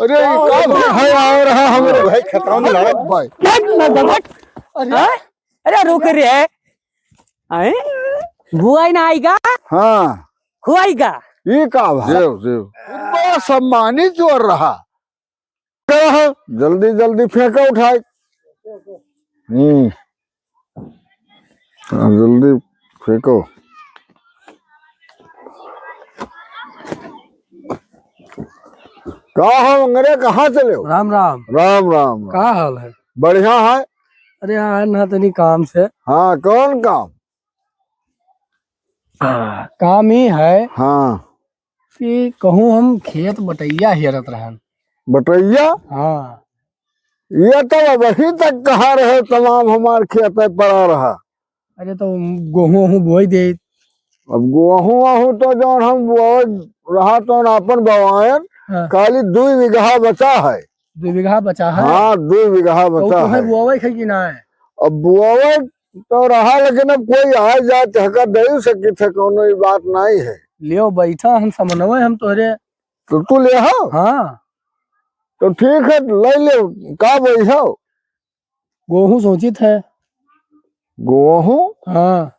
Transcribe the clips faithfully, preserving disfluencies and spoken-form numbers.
अरे, ये का भाई है, आ रहा हम भाई, खतरा में लड़ा। भाई। हट, मत हट। अरे। हाँ? अरे, रुक रे। हैं? बुआई ना आइगा? हाँ। खुआइगा? ये का भाई? जेव, जेव। बड़ा सम्मानित जोर रहा। कहा, जल्दी, जल्दी फेंको उठाए। हम्म। हाँ, जल्दी फेंको। का हो मंगरे, कहाँ चले हो? राम राम। राम राम राम। का हाल है? बढ़िया है। अरे हाँ, ना तनी काम से। हाँ, कौन काम? हाँ, काम ही है। हाँ। कि कहूँ हम खेत बटैया हेरत रहन। बटैया? हाँ। ये तो अबहीं तक कहा रहे, तमाम हमार खेत पड़ा रहा। अरे तो गोहूँ वहूँ बोई दे। अब गोहूँ वहूँ तो जौन हम बोए रहा तो आपन बवायन, हाँ। खाली दुई बीघा बचा है। दुई बीघा बचा है? हाँ, दुई बीघा तो बचा तुम्हें है। बोवे है कि ना है? अब बोवे तो रहा, लेकिन अब कोई आ जाए तो हका दे सकित है, कौनो ई बात नहीं है। लियो बैठा, हम समनवे हम तोहरे। तो तू ले हो? हाँ। तो ठीक है, ले ले, का बोई हो? गोहूँ सोचित है। गोहूँ? हाँ।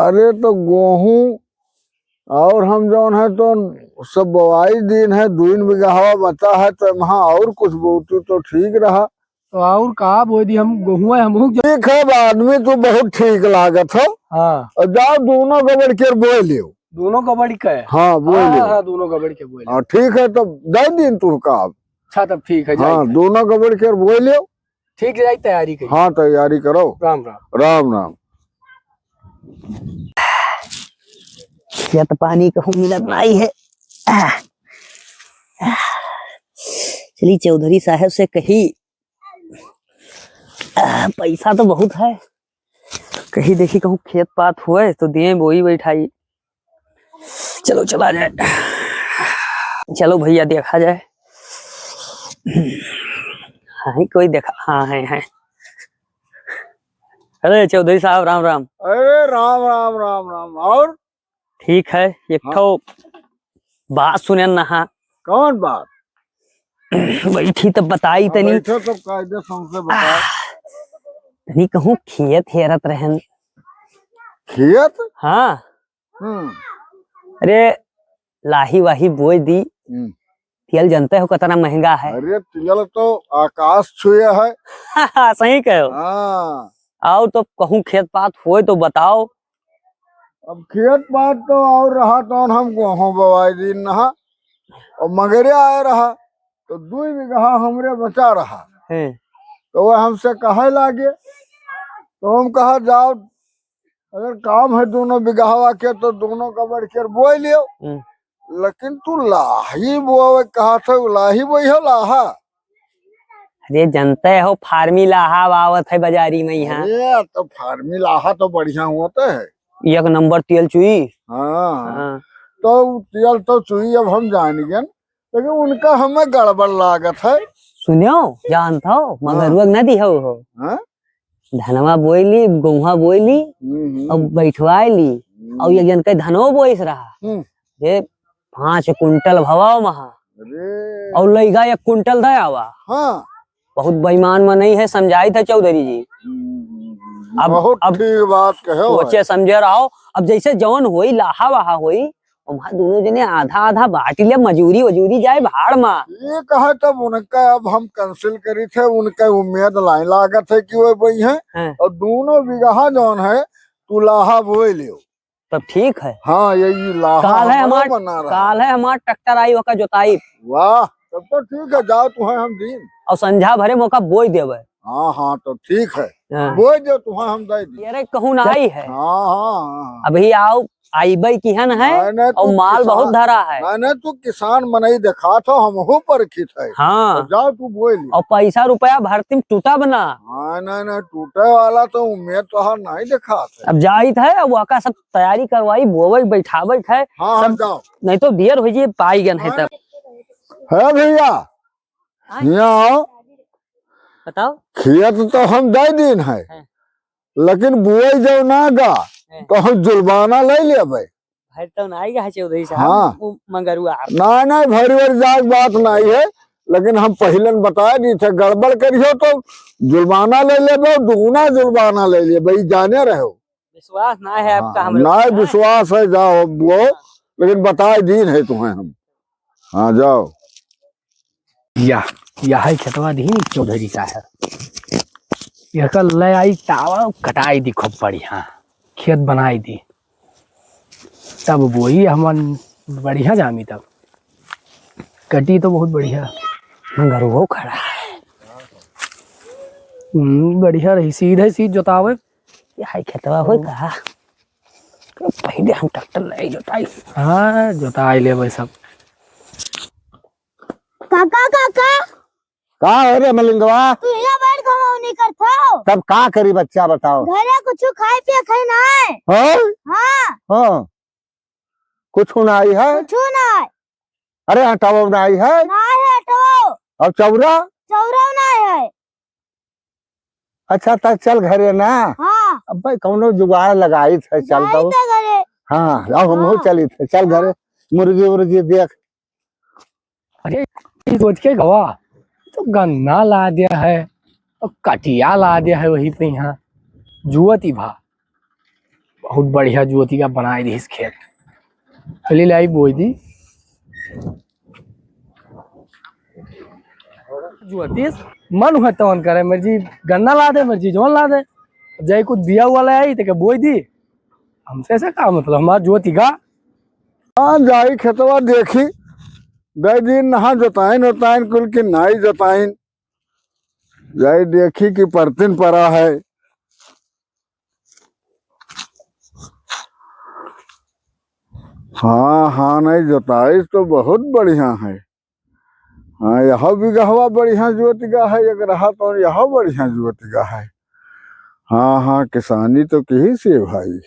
अरे तो गोहूँ और हम जौन है तो सब बोआई दिन है, दुइन बीघा बचा है, तो वहाँ और कुछ बोती तो ठीक रहा। तो और का बोई दी हम गोहुआ, हम हो जा- ठीक है, अब आदमी तू बहुत ठीक लागत हो। हाँ। और जाओ दोनों गबड़ के बोए लियो। दोनों गबड़ के? हाँ, बोए हाँ, लियो। हाँ, दोनों गबड़ के बोए लियो। हाँ, ठीक है, तब दे दिन तू का अब। अच्छा, तब ठीक है, हाँ, जाइए। दोनों गबड़ के बोए लियो। ठीक है, जाई तैयारी करी। हाँ, तैयारी करो। राम राम। राम राम। खेत पानी कहूँ मिलत नाई है। आह, आह, चली चौधरी साहब से कही, आह, पैसा तो बहुत है, कही देखी कहूँ खेत पात हुए तो दिए बोई बैठाई। चलो चला जाए, चलो भैया देखा जाए। हाँ, कोई देखा, हाँ है, है। अरे चौधरी साहब, राम राम। अरे राम राम राम राम। और? ठीक है, एक हाँ। ठो बात सुने न हा। कौन बात? बैठी तब बताई हाँ, तनी। बैठो तब कायदे से हमसे बताओ। आह, तनी कहूँ खेत हेरत रहन। खेत? हाँ। हम्म। अरे, लाही वाही बोई दी। हम्म। तेल जनते हो कितना महंगा है। अरे, तेल तो आकाश छुए है। सही कहो। हाँ। आओ तो कहूँ खेत पात होए तो बताओ। अब खेत पात तो और रहा तो हम गोहूँ बोआई दिन नहा। और मगरे आए रहा तो दुई बीघा हमरे बचा रहा। हैं। तो वह हमसे कहे लागे, तो हम कहा जाओ अगर काम है दोनों बिगहवा के तो दोनों गबड़ के बोए लियो। हम्म। लेकिन तू लाही बोवे कहा था, लाही बोई हो लाहा? अरे जनते हो फार्मी लाहा आवत है बाजारी में यहाँ। अरे तो फार्मी लाहा तो बढ़िया होता है। एक नंबर तेल चुई। हाँ। हाँ। तो तेल तो चुई अब हम जान गए। लेकिन उनका हमें गड़बड़ लागत है। सुनियो, जानत हो, हाँ। मगरुआ के ना दिहो हो। हाँ? धनवा बोई ली, गोहुआ बोई ली, हम्म, हम्म। और बैठवाई ली, हम्म। और एक जन के धनवा बोइस रहा, हम्म। जे पाँच कुंटल भवा महा, अरे। और लइगा एक कुंटल दे आवा। हाँ। बहुत बेईमान मनई है, समझाई था चौधरी जी। हम्म, अब, बहुत अब ठीक बात कहे हो सोचे भाई। समझे रहो, अब जैसे जौन होई, लाहा वाहा होई, वहाँ दोनों जने आधा आधा बांट ले, मजूरी वजूरी जाए भाड़ मा। ये कहे तब उनका अब हम cancel करी थे, उनका उम्मीद लाइन लागत है कि वो वही है। हाँ। और दोनों बिगहा जौन है, तू लाहा बोए लियो। तब ठीक है। हाँ, यही लाहा काल है हमारो हमार, बना रहा। काल है हमार ट्रैक्टर आई, ओका जोताई। वाह, तब तो ठीक है, जाओ तुम्हें हम दीन। और संझा भरे मौका बोई देवे। हाँ, हाँ, तो ठीक है। हाँ। बोई दो, तुम्हें हम दे दी। अरे, कहूँ ना आई है। हाँ, हाँ, हाँ। अभी आओ, आईबे किहन है, नहीं, नहीं, और तू माल किसान, बहुत धरा है। नहीं, नहीं, तू किसान मनई देखा था, हमहू परखित है। हाँ। तो जाओ, तू बोई लियो। और पैसा रुपया भरती में टूटा बना। हाँ, नहीं, नहीं, टूटे वाला तो उम्मीद तोहार नहीं देखा था। अब जाइत है, अब वहका सब तैयारी करवाई, बोवे, बैठावे है। हाँ, हाँ, सब जाओ। नहीं तो देर हो जाए, पाई गन है हाँ। तब। है भैया, हाँ। यहाँ आओ। बताओ। खेत तो हम दे दीन है, हाँ। लेकिन बुआई जब ना गा, हाँ। तो हम जुर्माना ले लेबे। भर तो नाई गा चौधरी साहब, हाँ। उ मंगरुआ आप। ना, ना, भर वर जाए बात नाई है, लेकिन हम पहिलन बताए दी थे, गड़बड़ करियो तो जुर्माना ले लेबे, दुगुना जुर्माना ले लेबे, ई जाने रहो। विश्वास ना है आपका हाँ, हम लोग ना पर। विश्वास है, जाओ अब वो, हाँ। लेकिन बताए दीन है तुम्हें हम। हाँ, जाओ। या, या है खेतवा दीन चौधरी साहब। एकर ले आई तावा, कटाई दी खूब बढ़िया, खेत बनाई दी, तब बोई हमन बढ़िया जामी तब। कटी तो बहुत बढ़िया, मगर वो खड़ा है। हम्म, बढ़िया रही, सीधे सीध जोतावे। ये हाई खेतवा होई का? पहिले हम ट्रैक्टर ले जोताई। हाँ, जोताई लेबै सब। काका, काका। का हो रे मलिंगवा? तू यहाँ बैठ घुमावनी करत हो। तब का करी बच्चा बताओ? घरे कुछ खाए पिए खाए ना है। हाँ? हाँ। हाँ। कुछ नाई है? कुछ नाई। अरे, आटावा नाई है? नाई है आटावा। और चौरा? चौरा नाई है। अच्छा, त चल घरे ना। हाँ। अब्बे, कौनो जुगाड़ लगाई थे, चल जाई तो। त घरे। हाँ, अब हमहू हाँ। चली थे, चल घरे। हाँ। मुर्गी उर्गी देख। अरे, ई सोच के गवा, तो गन्ना ला दिया है, और कटिया ला दिया है वही पे यहाँ। जुअती भा। बहुत बढ़िया जुअतिया बनाए दिहिस खेत। चली लाई बोई दी। जुअतिस मन हुए तवन करे, मर्जी गन्ना ला दे, मर्जी जौन ला दे। जाई कुछ बिया हुआ ले आई, तेके बोई दी। हमसे ऐसा का मतलब, हमार जुअती का। हाँ, जाई खेतवा देखी, दे दिन नहा जोताइन होताइन कुल की नाई जोताइन। जाई देखी कि परतिन परा है। हाँ, हाँ, नहीं, जोताई तो बहुत बढ़िया है। हाँ, यह बिगहवा बढ़िया जोत गा है, एक रहा तो यह बढ़िया जोत गा है। हाँ, हाँ, किसानी तो किही से भाई।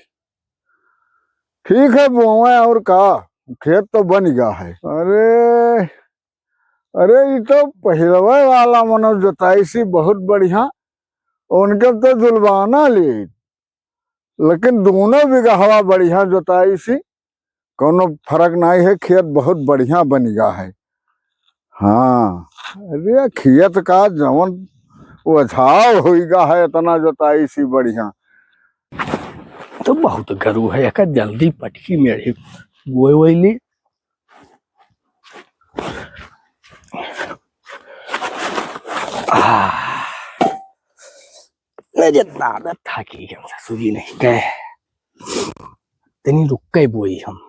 ठीक है, बोवे और का, खेत तो बन गा है। अरे, अरे, ई तो पहिलवे वाला मनो जोताई सी बहुत बढ़िया, उनके तो जुलवाना ली, लेकिन दोनों बिगहवा बढ़िया जोताई सी, कौनो फर्क नाई है, खेत बहुत बढ़िया बन गा है। हाँ, अरे, खेत का जवन ओझाव होई गा है, इतना जोताई सी बढ़िया। तो बहुत गरु है, एका जल्दी पटकी मेढ़े बोए वोए ली। आह, अरे दादा, थाकी हम ससुरी नहीं गए। तनी रुक के बोई हम।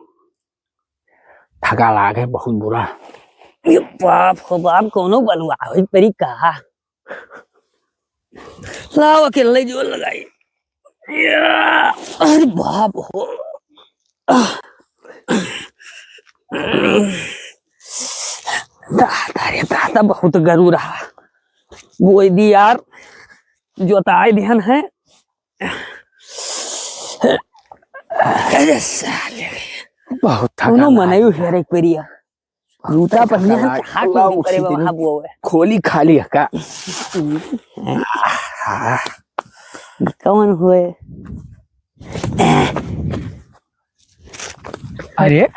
थका लाग है बहुत बुरा। ये बाप हो बाप, कौनो बलुआ होई परी का? लाओ अकेले जोर लगाई। या, अरे बाप हो। दादा रे दादा, बहुत गरु रहा। बोई दी यार, जोताई दिहन है। अरे साले, बहुत थका कौनो लाग मनई गया। हेरे के परिया। जूता पहने हैं, हाथ नहीं करे बाबा, हाँ, वो है। खोली खाली है का? कौन हुए? अरे,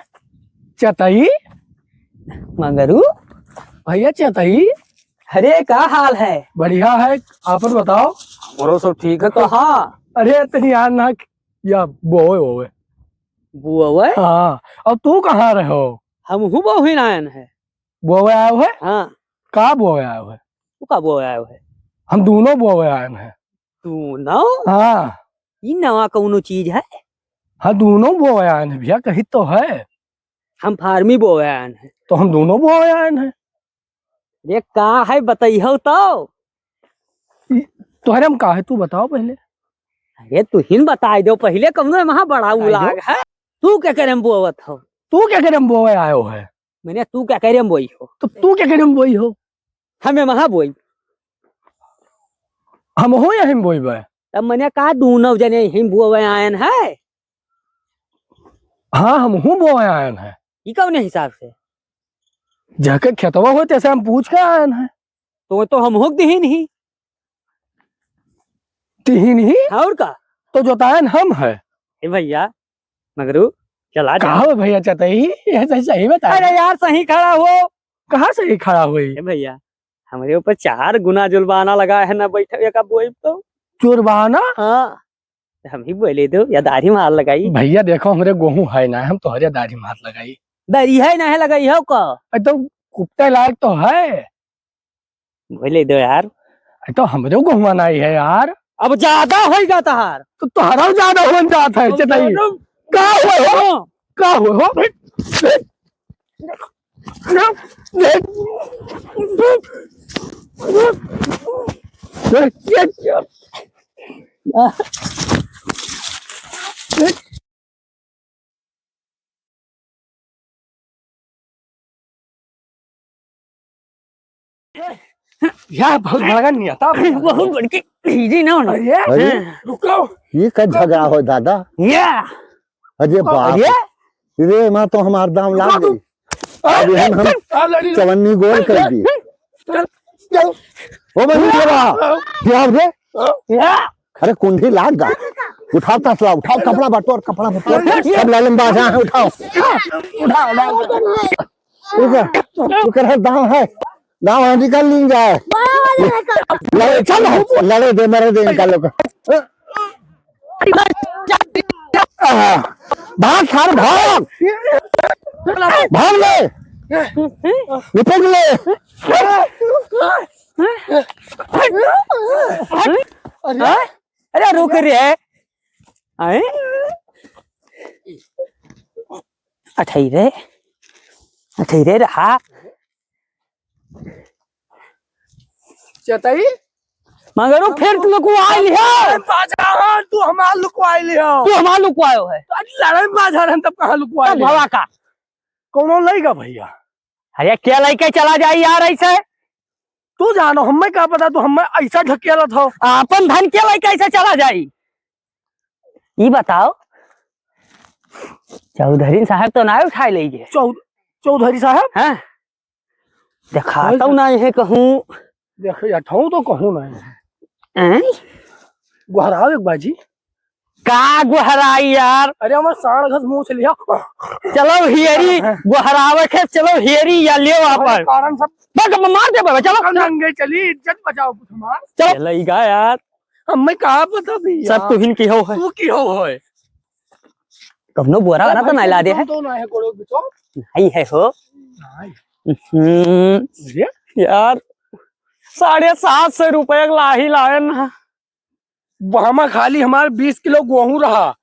चतई? मगरू? भैया चतई? अरे, का हाल है? बढ़िया है, आपन बताओ। हमरो सब ठीक है। कहाँ? अरे, तनी यार ना, या बोवे, बोवे। बोवे? हाँ, अब तू कहाँ रहो? हमहू बोहिन आयन है। बोवे आयो है? हाँ। का बोवे आयो है? तू का बोवे आयो है? हम दोनों बोवे आयन है। दोनों? हाँ। ई नवा कौनो चीज है? हाँ, दोनों बोवे आयन है भैया, कही तो है। हम फार्मी बोवे आयन है। तो हम दोनों बोवे आयन है। अरे का है, बतइहो तो। ई, तोहरे में का है, तू बताओ पहले। अरे तू ही न बताई दो पहले, कौनो महा बड़ा बताई दो। उलाग है। तू क्या करे में बोवत हो? तू क्या करे में बोवे आयो है? मैंने तू क्या करे में बोई हो? तो तू क्या करे में बोई हो? हमें महा बोई। हम हो या हम बोई बे? तब मैंने कहा दोनों जने ही बोवे आयन है। हाँ, हम हूँ बोवे आयन है। ई कौने हिसाब से? जाके खेतवा हो तैसे हम पूछ के आयन है। तो, तो हम हो दिहिन ही। दिहिन ही? और का? तो जोतायन हम है। ए भैया, मगरू, चला जा। कहाँ हो भैया चतई? ये तो सही बता। अरे यार, सही खड़ा हो। कहाँ सही खड़ा हो? ए भैया, हमरे ऊपर चार गुना जुर्माना लगा है ना, बैठे एक बोइब तो। जुर्माना? हाँ, हम ही बोले दो, या दाढ़ी मार लगाई। भैया देखो, हमरे गोहूँ है ना, हम तोहरे दाढ़ी मार लगाई। दाढ़ी है ना है लगाई हो का? अरे तो कुत्ते लायक तो है। बोले दो यार। अरे तो हमरे गोहुआ नहीं है यार। अब ज्यादा होइगा तहार। तो तोहरा ज्यादा होन जात है, हम चेताई। दोनों का हुआ हो? हाँ। का हुआ हो? यार, बहुत बड़का नेता बन गया। बहुत बड़की हीरी ना होना। अरे, अरे, हाँ। रुको। ये का झगड़ा हो दादा? या। अरे बाप अरे। रे। रे, माँ तो हमार दाम लाग रुको गई। तू। अब हम, हम आ, लड़ी। चवन्नी गोल कर दी। चल, चल। ओ बंदी देवा, क्या रे? या। अरे कुंडी लाग गा। उठाओ तसला, उठाओ कपड़ा बटोर, कपड़ा बटोर। सब लालन बाजा है, उठाओ। उठाओ, लाओ। ठीक है, ओकर है, दाम है। दाम है, निकाल लीन जाए। लड़े, चल, लड़े दे, मरे दे इनका लोग। आहा, भाग सार, भाग। भाग ले। निपट ले। अरे, अरे रुक रे। आए? अठैरे, अठैरे रहा। चेताई? मगर वो फिर तू लुकवा लिया। अरे बाजा, तू हमार लुकवा लिया। तू हमार लुकवायो है। तो आज लड़ाई में बाजा रहन तब कहाँ लुकवा तब लिया? भवा का? कौनो लइका भैया? अरे क्या लइका चला जाई यार ऐसे? तू जानो, हमें का पता तू हमें ऐसा ढकेलत हो। आपन धन के लइका ऐसे चला जाई? ई बताओ, चौधरी साहब तो ना उठाए ले गए। चौ-, चौधरी साहब? हाँ। देखा और तो का? नहीं है कहूँ। देख, अठऊ तो कहूँ नहीं है। हैं? गोहराव एक बाजी। का गोहराई यार? अरे, हमार साढ़ घस मोछ लिया। चलो हियरी, हाँ। गोहरावे के, चलो हियरी या लियो अरे, आपन। कारण सब बक, मार दे बाबा, चलो। हम नंगे चली, इज्जत बचाओ कुछ हमार। चलो। चलेगा यार। हमें का पता भैया? सब तुहिन की हो है। तू की हो है? कौनो बोरा वाला तो नहीं ला दे है। तो ना है कोड़ो बिचो। नहीं है हो। नहीं। हम्म। अरे? यार, साढ़े सात सौ रुपये के लाही लाए ना। हमा खाली हमार बीस किलो गोहूँ रहा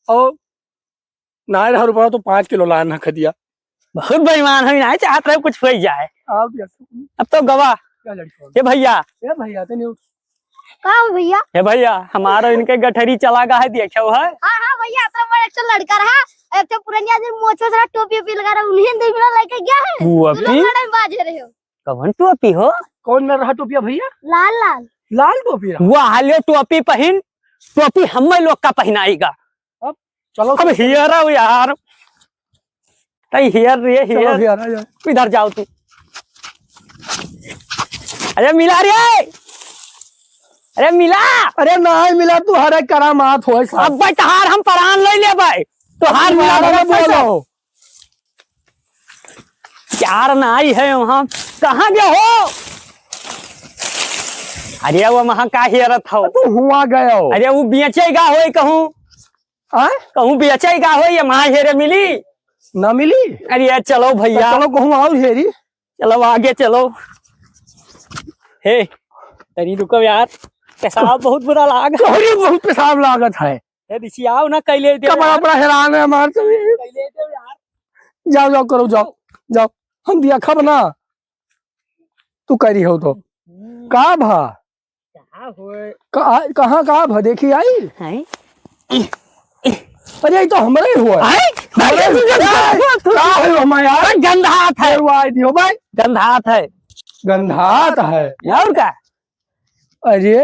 और ना रहा रुपया तो पाँच किलो लान रख दिया। बहुत बेईमान है, नहीं चाहत रहे कुछ हो ही जाए। आप क्या? अब तो गवा। क्या लड़का? ए भैया। ए भैया, तनी उठ। का हो भैया? ए भैया, हमारो इनके गठरी चला गा है, देखे हो है? हाँ, हाँ भैया, इतना बड़ा एक ठो लड़का रहा, एक ठो पुरनिया दिन मोछो से टोपी ओपी लगा रहा, उन्हीं दो मिला लेके गया है। वो तू लोग अभी? लड़ाई में बाजे रहे हो। कौन टोपी हो? कौन में रहा टोपिया भैया? लाल लाल। लाल टोपी रहा? वो हालियो टोपी पहिन, टोपी हमें लोग का पहनाएगा। अब चलो अब हियर आओ यार। तई हियर रे चलो हियर। हियर आ जाओ। इधर जाओ तू। अरे मिला रे। अरे मिला। अरे नहीं मिला, तू हरे करामात होए साहब। अब भाई तहार हम परान ले ले भाई। तोहार मिला तुम्हारा बोलो। यार नाई है वहाँ, कहाँ गए हो? अरे वो वहाँ का हेरत हो? तू हुआ गए हो। अरे वो बेचेगा होई कहूँ। आय? कहूँ बेचेगा होई, ये वहाँ हेरे मिली? ना मिली? अरे यार चलो भैया। तो चलो कहूँ और हेरी। चलो आगे चलो। हे, तनी रुको यार, पेशाब बहुत बुरा लाग। तोहरी बहुत पेशाब लागत है। ए, रिसियाओ ना, कैले दे कपड़ा यार। बड़ा हैरान है हमार तो। कैले दे यार। जाओ, जाओ, करो, जाओ, जाओ। हम दिया खब ना। तू करी हो तो। हम्म। का भा? कहाँ होए? कहाँ, कहाँ का भा? देखी आई? हैं? अरे, ये तो हमरे ही हुआ। हैं? हमरे ही हुआ। का है हमारे यार? गंधात है। ये हुआ आई दियो भाई। गंधात है। गंधात है। और का? अरे,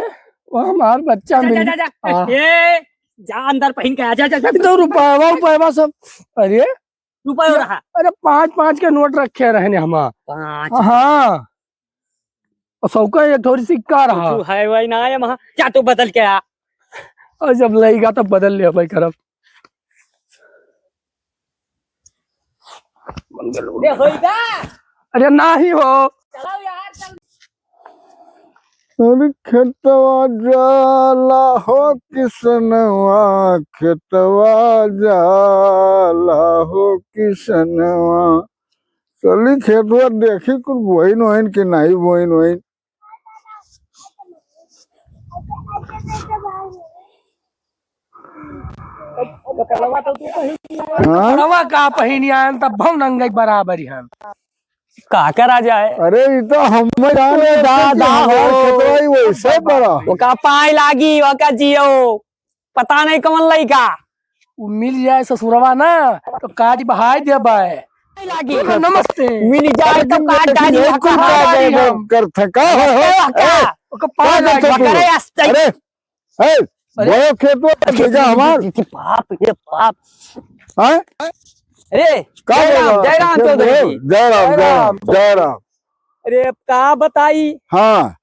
वो हमार बच्चा जा, जा, मिल-, जा, जा। हाँ। ए, जा अंदर पहिन के आ, जा, जा, जा। इधर रुपया, रुपया सब। अरे, रुपया ये, रहा। अरे, पाँच, पाँच के नोट रखे रहने हमार। पाँच। हाँ। और सबका एक ठोरी सिक्का रहा। तू है वही ना है वहाँ। जा तू बदल के आ। और जब लइगा तब बदल ले भाई करब। अरे नाही हो। अरे खेतवा जाला हो किसनवा, खेतवा जाला हो किसनवा। चली खेतवा देखी कुछ बोइन वोइन कि नाही बोइन वोइन। हाँ? कपड़वा का पहिनी आयन तब हम नंगे बराबर ही हन। का करा जाए? अरे, ई तो हम जाने अरे दादा हमार हो। खेतवा ही वैसे बड़ा। ओका पाए लागी, ओका जियो। पता नहीं कौन लइका। उ मिल जाए ससुरवा ना, तो काट बहाई देबे। पाए लागी। ओका नमस्ते। मिल जाए तो काट डाली, ओका हमारी हम। करत है, का हो, हो? नमस्ते, ओका। ए, ओका पाए का लागी। करत है तू? अरे, ए, अरे, बोलो खेत में अरे, भैया हमार। बाप रे बाप। हैं? अरे, का जय राम, बोला? जय राम चौधरी जी। जय राम, जय राम, जय राम। अरे, अब का बताई? हाँ।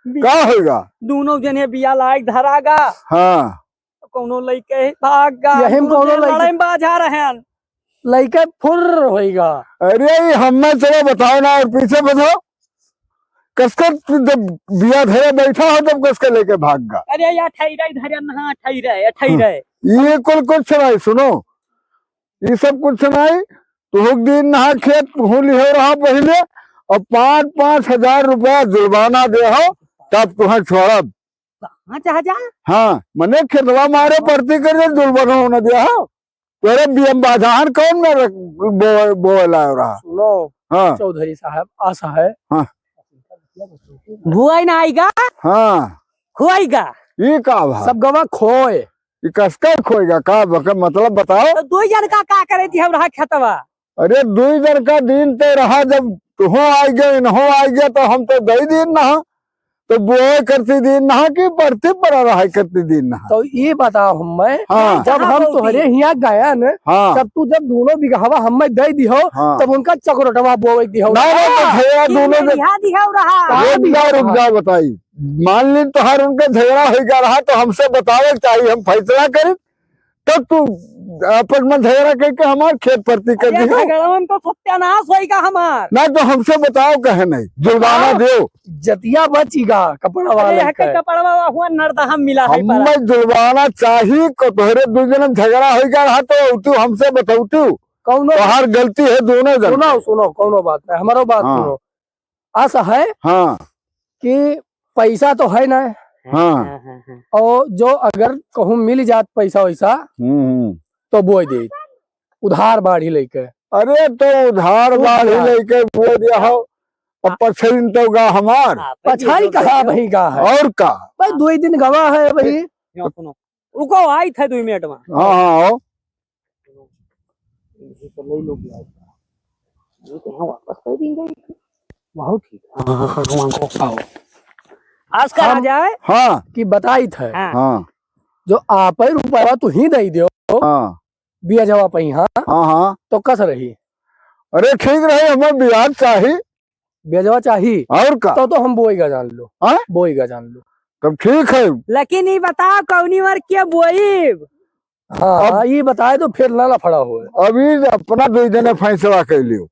बी-, का होइगा? दोनों जने बिया लायक धरागा। हाँ। कौनो लइके भाग गा, यही में दोनों कौनो जने लइके लड़ाई में बाझा रहेन। लइके फुर्र होइगा। अरे, ई हमें चलो बताओ ना, और पीछे बताओ। कसकर तू जब बिया धरे बैठा हो, तब कसकर लेके भाग गा। अरे, या ठहरे, धरे ना, ठहरे, ठहरे। हाँ। ये कुल कुछ नहीं, सुनो, ये सब कुछ नहीं। तुहुक दिन नहा खेत, तुहू लिहे रहा पहिले, और पाँच, पाँच हजार रुपया जुर्माना दे हो, तब तुहें छोड़ब। पाँच हजार? हाँ, मने खेतवा मारे परती कर दे, जुर्माना होना दे हो। तोरे बियम बाधान कौन में रख-, बो-, बोला रहा? सुनो, हाँ। चौधरी साहब, आसा है। हाँ। बुआई ना आइगा? हाँ। खोइगा? ई का भा? सब गवा खोए। ई कसका खोइगा? का बक-, मतलब बताओ। तो दो जन का, का करे थी हम रहा खेतवा? अरे, दुई जन का दिन ते रहा, जब तुहो आइ गए, इन्हो आइ गए, तो हम तो दई दिन नहा, तो बोए करती दिन नहा कि परती पर रहा करती दिन नहा। तो ये बताओ हमें, हाँ। जब हम तोहरे हियाँ गया न, हाँ। तब तू जब दोनों बिगहवा हमें दे दिहो, हाँ। तब उनका चकरोटवा बोए दिहो। ना, ना, तो भैया, दोनों जन यहाँ दिहो रहा। रुक जा, रुक जा, बताई। मान ली तोहार उनके झगड़ा हो गया रहा, तो हमसे बतावे के चाहिए, हम फैसला करी। तब तू आपस में झगड़ा करके हमार खेत परती कर अरे दिहो। झगड़वन तो सत्यानाश होइगा हमार। ना तो हमसे बताओ कहे नहीं, जुर्माना हाँ। देओ। जतिया बचिगा, कपड़ा वाला अरे, लइका। कपड़वा हुआ नरदहा मिला है हम परा। मैं जुर्माना चाही को तोहरे दू जन में झगड़ा होइगा रहा तो तू हमसे बताओ तू। कौनो तोहार गलती है दोनों जन। सुनो, सुनो, कौनो बात नहीं, हमारो बात हाँ। सुनो। आसा है हाँ। कि पैसा तो है ना। हाँ। और जो अगर कहूँ मिल जात पैसा वैसा, हम्म, हम्म। तो बोए दे, उधार बाढ़ी लेके। अरे तो उधार बाढ़ी लेके बोए दे हो, अब पछाइन तो गा हमार। हाँ, पछाई कहाँ भाई गा है? और का? भाई दो ही दिन गवा है भाई। रुको, आई थे दो मिनट में। हाँ, हाँ, आओ। ये तो ले लो, ये तो यहाँ वापस कर देंगे। बहुत ठीक है। हाँ, हाँ, हाँ, हाँ, आओ। आज का हम आ जाए। हाँ। कि बताई थे। हाँ। हाँ। जो आप ही रुपया तू ही दे दो। हाँ। ब्याजवा पे, हाँ। हाँ, हाँ। तो कस रही? अरे ठीक रही, हमें ब्याज चाही। ब्याजवा चाही। और का? तो, तो हम बोएगा जान लो। हाँ? बोएगा जान लो। तब ठीक है। लेकिन ये बताओ कौनी बार के बोईब? हाँ, अब हाँ, ये बताए तो फिर ना लफड़ा होए। अभी अपना दो जने फैसला कर लियो।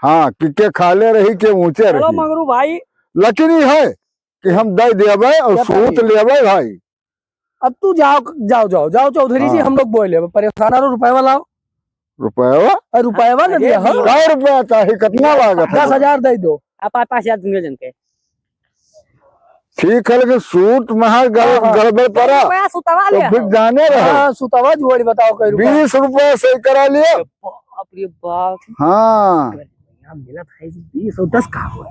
हाँ, कि के खाले रही, के ऊंचे चलो रही। मंगरू भाई। लेकिन ये है कि हम दे देबे और क्या सूत भाई? लेबे भाई। अब तू जाओ, जाओ, जाओ, जाओ चौधरी जी, हाँ। हम लोग बोल लेबे, परेशान रहो, रुपया लाओ। रुपया? अरे रुपया ना अरे दिया, हाँ? का रुपया चाही, कितना लागत है? दस हजार दे दो। आप पाँच, पाँच हजार दूंगे जन के। ठीक है, लेकिन सूत में है गड़-, हाँ, हाँ। गड़बड़ पड़ा, रुपया सुतवा तो ले फिर आओ। जाने रहो। हाँ, सुतवा जोड़ी बताओ, कई रुपया? बीस रुपया सही करा लियो। बाप रे बाप। हाँ। यहाँ मिलत है बीस और दस का हो।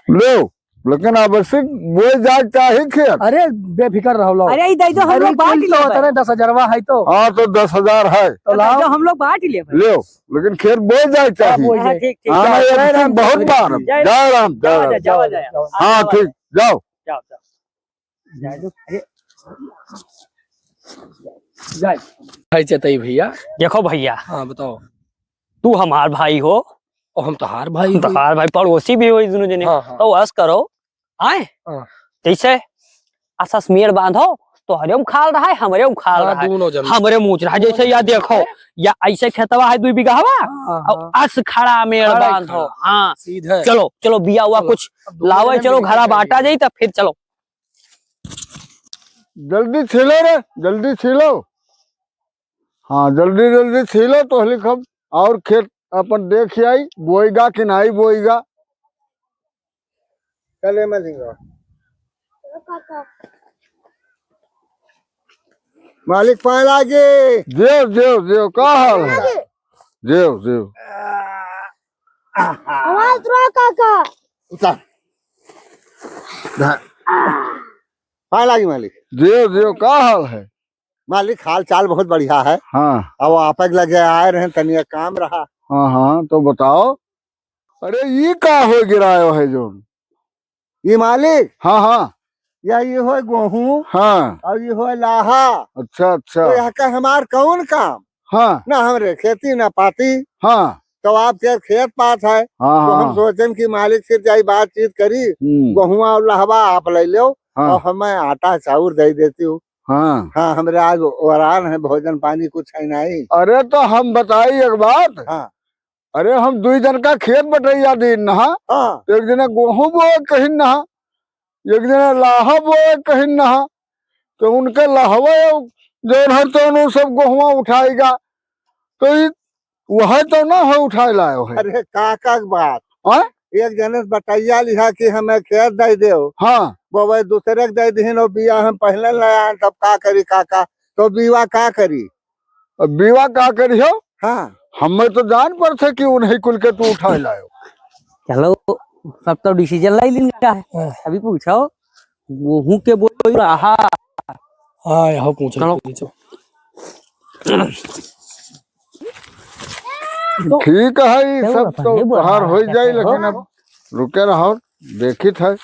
लो, लेकिन आवश्यक बोए जाए चाही खेत। अरे बेफिकर रहो, लाओ। अरे, ई दे दो, हम अरे, लोग बांट कुल तो लेबे। उतने दस हजारवा है तो। हाँ, तो दस हजार है। तो तो लाओ। दे दो, हम लोग बांट लेबे। लो, लेकिन खेत बोए जाए हाँ, चाही। बोए हाँ, जाए। ठीक, ठीक। हाँ, जाओ, ये जय राम बहुत चौधरी। बार। जय जय राम, जय राम। जय, जय, जय। हाँ, हाँ, ठीक, जाओ। जाओ, जाओ। जाओ, जाओ। अरे। जय। भाई चतई भैया। देखो भैया। हाँ, बताओ। तू हमार भाई हो। और हम तोहार भाई हम होई। तोहार भाई, पड़ोसी भी होई दोनों जने। हाँ, हाँ। तो अस करो, आए? हाँ। जैसे असस मेड़ बांधो, तोहरे उखाल रहा है, हमरे उखाल हाँ, रहा है, दोनों जन। हमरे मूछ रहा है। जैसे या देखो, या ऐसे खेतवा है दुई बीघा हवा, हाँ, और हाँ। अस खड़ा मेड़ खड़ा ही बांध हो। खड़ा। हाँ। सीधे। चलो, चलो, बिया हुआ चलो। कुछ अब दोनों लावे, जने चलो, मिलके घरा करेंगे। बांटा जाई, तब फिर चलो। जल्दी छीलो रे, जल्दी छीलो। हाँ, जल्दी, जल्दी छीलो, तो हलिक हम और खेत अपन देख आई, बोएगा कि नाहीं बोएगा। चले मलिंगा। मालिक पाए लागे। देव, देव, देव, का हाल है? देव, देव। हमारे तुरा काका। उतार। धा-, पाए लागे मालिक। देव, देव, का हाल है? मालिक, हाल चाल बहुत बढ़िया है। हाँ। अब आप लगे आए रहे, तनिया काम रहा। हाँ, हाँ, तो बताओ। अरे, ई का हो गिरायो है जोन? ई मालिक? हाँ, हाँ। या ई होय गोहूँ। हाँ। और ई होय लाहा। अच्छा, अच्छा। तो यहाँ का हमार कौन काम? हाँ। ना हमरे खेती ना पाती। हाँ। तो आपके खेत पात है। हाँ, तो हम हाँ। सोचेन कि मालिक से जाई बातचीत करी, हम्म। गोहुआ और लहवा आप ले लो, हाँ। और हमें आटा चाउर दे देती हो। हाँ। हाँ, हमरे आज वरान है, भोजन पानी कुछ है नहीं। अरे तो हम बताई एक बात। हाँ। अरे हम दुई जन का खेत बटैया दीन नहा। हाँ। एक जने गोहूँ बोए कहिन नहा, एक जने लाहा बोए कहिन नहा। तो उनके लहवा जौन है तौन उ सब गोहुआ उठाएगा। तो ई वह तो ना हो उठाए लायो है। अरे काका के बात। हाँ? एक जने से बटैया लिहा कि हमें खेत दे देव। हाँ। वो वह दूसरे के दे दिहिन, वो बिया हम पहले ले आए, तब का करी काका? तो बीवा का करी? अब बीवा का करी हो? हाँ। हमें तो जान पर थे कि उन्हीं कुल के तू उठाए लायो। चलो, सब तो decision लाई लिन का है। हाँ। अभी पूछो, गोहूँ के बोई रहा। हाँ, यहाँ पूछो, चलो। पूछो। तो ठीक है, ई चलो, सब अपन तो ये बोला तोहार हो जाए, लेकिन अब रुके रहो, देखित है।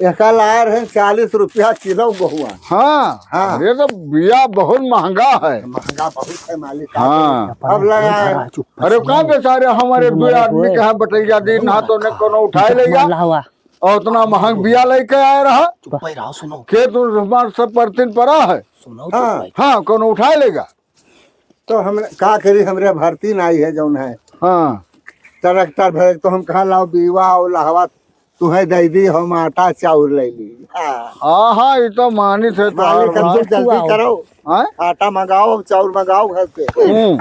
एका लाए रहे चालीस रुपया किलो गोहुआ। हाँ, हाँ। अरे तो बिया बहुत महंगा है। महंगा बहुत है मालिक, का हाँ। करी? अब ले आए। अरे का बेचारे हमारे दो आदमी के यहाँ बटैया दीन ना तो ने कोनो उठाए ले जा। और उतना महंग बिया लेके आए रहा। चुप रहो, सुनो। खेत उत हमार सब परतिन परा है। सुनो तो हाँ। भाई। हाँ, कोनो उठाए लेगा। तो हम का करी, हमरे भर्ती नाई है जौन है। हाँ। ट्रैक्टर भरे तो हम कहा लाओ बीवा और लहवा तुम्हें दे दी, हम आटा चाउर ले ली। हाँ। हाँ, हाँ, ई तो मानित है मालिक, तोहार हम बात। जल्दी करो। हाँ? आटा मंगाओ, चाउर मंगाओ घर से। हम्म।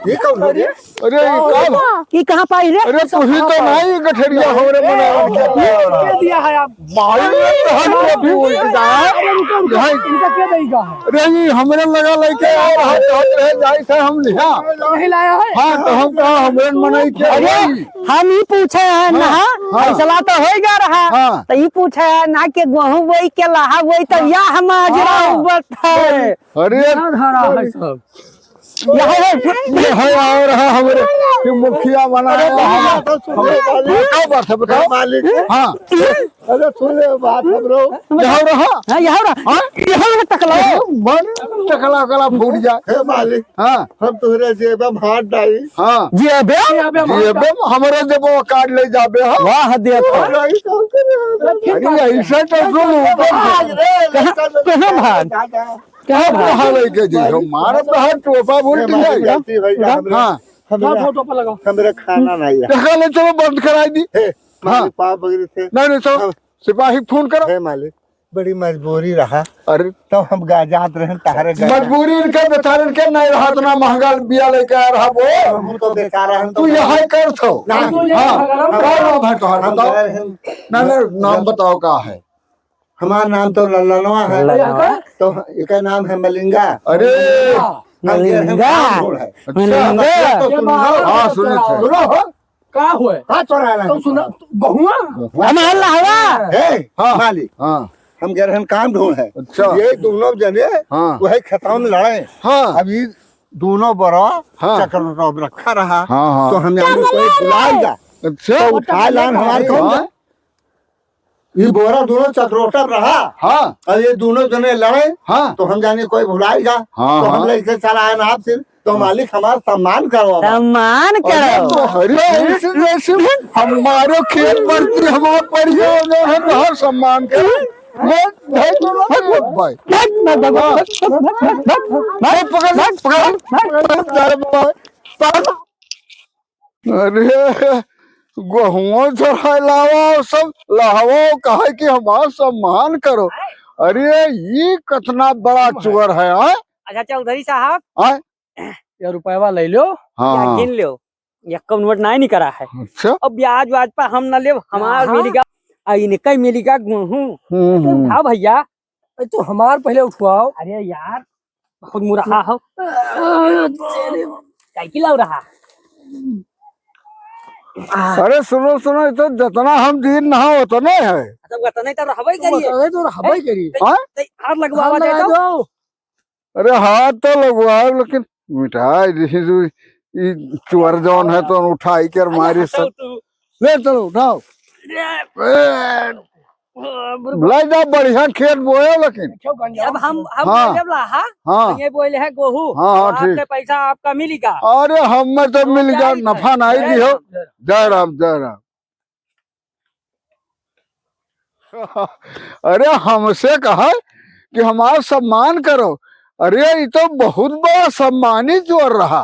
ये कौन हो गया? अरे, ये कौन? ई कहाँ पाई रे? अरे, तू ही तो नहीं, गठरिया हो रे, मने। ये दिया है आप। भाई, ये तो हम लोग भी उल्टा है। अरे, रुको, रुको, भाई। इनका क्या देगा? अरे, ये हमरे लगा लेके आ रहा, कहत रहे, जाई थे हम लिहा। नहीं लाया है? हाँ, तो हम कहा, हमरे मनई के अरे, भाई। हम ही पूछे हैं हाँ, ना, हाँ। फैसला तो हो गया रहा। हाँ। तो ई पूछे है ना कि गोहूँ बोई के लाहा बोई, तो हाँ। या हम आज हाँ। राउबत है। अरे। ना धरा है सब। यह है, यह है और हाँ, हमरे कि मुखिया बनाया अरे, है। बात सुनो, हमरे मालिक। का बात है, बताओ? मालिक। हाँ। अरे, सुन ले बात हमरो। यह रहा। हाँ, यह रहा। हाँ? यह रहा टकला। मन टकला, कला फूट जाए। हे मालिक। हाँ। हम तोहरे जेबे में हाथ डाली। हाँ। जेबे? जेबे में हमरे जेबे में काट ले जाबे हो। वाह, देख। अरे, ई कौन करे हो? अरे, ऐसे तो तुम ऊपर भाग रे, कहाँ, कहाँ भाग? कहाँ अब भाग? कहाँ लेके जी? हम मारब तो हर टोपा उल्ट जाए। गलती भइया, हमरे, हाँ। हमरे, हाँ, टोपा लगाओ। हमरे खाना नहीं है। देखा ले, चलो बंद कराई दी। हे, हाँ। मालिक पाव पकड़ी थे। नहीं, नहीं, चलो, हम सिपाही फोन करो। हे मालिक, बड़ी मजबूरी रहा। अरे। तो हम गा-, जात रहे तहरे घर। मजबूरी इनके बेचारे के नहीं रहा, इतना महंगा बिया लेके आ रहा वो। हम तो बेचारा, हम तो तू यहाँ कर थो। ना। हाँ। कौन नाम है तोहरा? हम बताओ। गए हैं। ना, ना, नाम बताओ का है? हमार नाम तो लल्लनवा है। लल्लनवा। तो इनका नाम है मलिंगा। अरे। हम गए हैं मलिंगा। काम ढोल है। अच्छा। मलिंगा। तो सुनो। हाँ, सुने थे। सुनो हो। का होए? का चोराए ला तो है? सुना, बहुआ? हमार लहवा। ए, हाँ, मालिक, हाँ। हम गए रहन काम ढूंढ है। अच्छा। ये दोनों जने हाँ। वही खेतवा में लड़े। हाँ। अब ये दोनों बड़ा हाँ। चक्रोटा रखा रहा। हाँ, हाँ। तो हम जाने कोई बुलाएगा। अच्छा। तो उठाए लान हमारे हाँ। कौन? ये बोरा दोनों चक्रोटा रहा। हाँ। और ये दोनों जने लड़े। हाँ। तो हम जाने कोई भुलाएगा। हाँ, तो हम हाँ। लेके चला आए ना आपसे। तो मालिक हमार सम्मान करो अब। सम्मान अरे करो। तो हरे ऐसे जैसे हमारो खेत परती हमार परिवार जो है, तो हर सम्मान करो। भाई, भाई, भाई, भाई। भाई, पकड़, पकड़, पकड़, पकड़, पकड़। अरे, गोहुओं चढ़ाए लावा, सब लावा, कहा कि हमार सम्मान करो। अरे, ई कितना बड़ा चोर है, हाँ? अच्छा, चौधरी साहब, हाँ? या रुपयवा ले लो, हाँ, या हाँ। गिन लो, यक्को नोट नाहीं निकरा है। अच्छा। अब ब्याज व्याज पर हम न लेब, हमार हाँ। मिलिगा, आ इनका मिलिगा गेहूं। हम्म, तो हम्म। उठा भैया। अरे तो हमार पहले उठवाओ। अरे यार, बहुत मुरहा हो। अरे, साइकिल आउ रहा। अरे सुनो, सुनो, ये तो जितना हम दिन नहा उतने है। अच्छा, उतने तो रहबे करिए। उतने तो रहबे करिए। हाँ? हाथ लगवावा हाथ दे लगा दो। दो। अरे हाथ तो लगवाओ, लेकिन मिटाई दीही तू, ई चुअर जौन है तो उठाई के मारी सब। ले चलो, उठाओ। ए, ले जा, बढ़िया खेत बोए, लेकिन अब हम, हम हाँ। बोले वाला, हाँ? हाँ। ये बोले है गोहू, हाँ, हाँ, तो आपके ठीक। पैसा आपका मिलेगा। अरे हमें तो मिल गया, नफा नहीं दिहो। जय राम, जय राम। अरे हमसे कहा कि हमार सम्मान करो। अरे ई तो बहुत बड़ा सम्मानित चोर रहा।